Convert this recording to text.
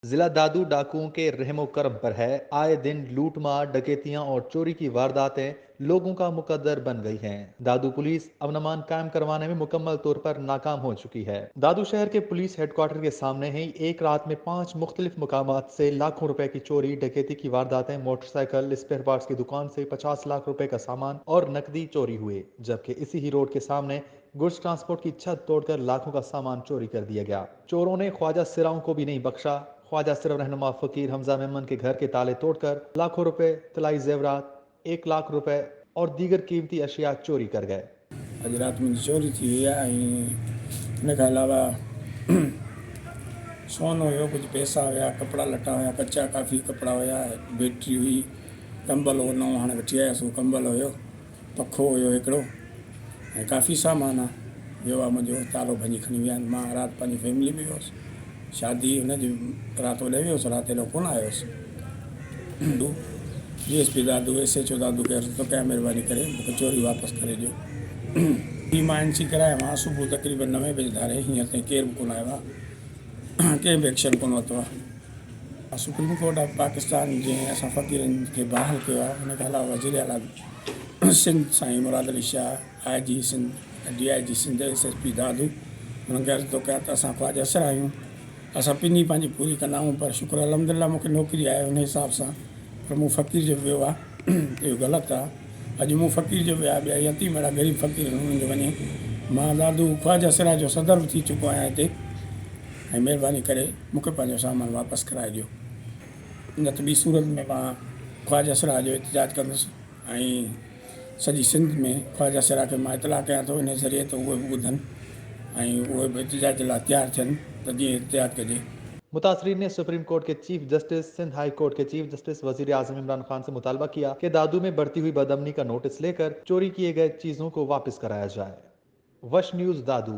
जिला दादू डाकुओं के रहमो करम पर है। आए दिन लूटमार, डकैतियां और चोरी की वारदातें लोगों का मुकद्दर बन गई हैं। दादू पुलिस अमन अमान कायम करवाने में मुकम्मल तौर पर नाकाम हो चुकी है। दादू शहर के पुलिस हेडक्वार्टर के सामने ही एक रात में 5 मुख्तलिफ मुकामात से लाखों रुपए की चोरी, डकैती की वारदातें, मोटरसाइकिल, स्पेयर पार्ट्स की दुकान से 50 लाख रुपए का सामान और नकदी चोरी हुए, जबकि इसी ही रोड के सामने गुड्स ट्रांसपोर्ट की छत तोड़कर लाखों का सामान चोरी कर दिया गया। चोरों ने ख्वाजा सिराओं को भी नहीं बख्शा। ख्वाजा सिरा रहनुमा फ़कीर हमजा मेमन के घर के ताले तोड़कर लाखों रुपए, तलाई जेवरात, 1 लाख रुपए और दीगर कीमती अशिया चोरी कर गए। अॼु राति मुंहिंजी चोरी थी वई आहे ऐं हुन खां अलावा सोन हुयो, कुझु पैसा हुया, कपिड़ा लटा हुया, कच्चा काफ़ी कपिड़ा हुया, बैटरी हुई, कंबल हो नओं हाणे वठी आयासीं, उहो कंबल हुयो, पखो हुयो हिकिड़ो ऐं काफ़ी सामान आहे वियो आहे मुंहिंजो। तालो भञी खणी विया आहिनि। मां राति पंहिंजी फैमिली में वियो हुउसि, शादी हुनजी राति होॾे वियो हुउसि, राति एॾो कोन आयो हुउसि। D S P Dadu, S H O Dadu खे अर्ज़ु थो कयां, महिरबानी करे मूंखे चोरी वापसि करे ॾियो। हीअ मां एन सी करायो आहे सुबुह तक़रीबन 9 बजे धारे, हींअर ताईं केरु बि कोन आयो आहे, कंहिं बि एक्शन कोन वरितो आहे। सुप्रीम कोर्ट ऑफ पाकिस्तान जंहिं असां फ़क़ीरनि खे बहाल कयो आहे, हुन खां अलावा वज़ीर आला सिंध साईं Murad Ali Shah, I G Sindh, D I G Sindh, S S P Dadu, हुननि खे अर्ज़ु थो कयां त असां ख्वाजा सर आहियूं, असां पिनी पंहिंजी पूरी कंदा आहियूं, पर शुक्र अल्हम्दुलिल्लाह मूंखे नौकिरी आहे हुन हिसाब सां, पर मूं फ़क़ीर जो वियो आहे, इहो ग़लति आहे। अॼु मूं फ़क़ीर जो वियो आहे, ॿिया यतीम अहिड़ा ग़रीब फ़क़ीर आहिनि उन्हनि जो वञे। मां दादू ख्वाजा सिरा जो सदर बि थी चुको आहियां हिते, ऐं महिरबानी करे मूंखे पंहिंजो सामान वापसि कराए ॾियो, न त ॿी सूरत में मां ख्वाजा सिरा जो एहतिजाज कंदुसि ऐं सॼी सिंध में ख्वाजा सिरा खे मां इतला कयां थो इन ज़रिए त उहे बि ॿुधनि ऐं उहे बि एहतिजाज जे लाइ तयारु थियनि त जीअं एहतिजाज कजे। मुतासरीन ने सुप्रीम कोर्ट के chief justice, Sindh high court के चीफ जस्टिस, वजीर आज़म इमरान खान से मुतालबा किया कि दादू में बढ़ती हुई बदअमनी का नोटिस लेकर चोरी किए गए चीज़ों को वापस कराया जाए। वश न्यूज़ दादू।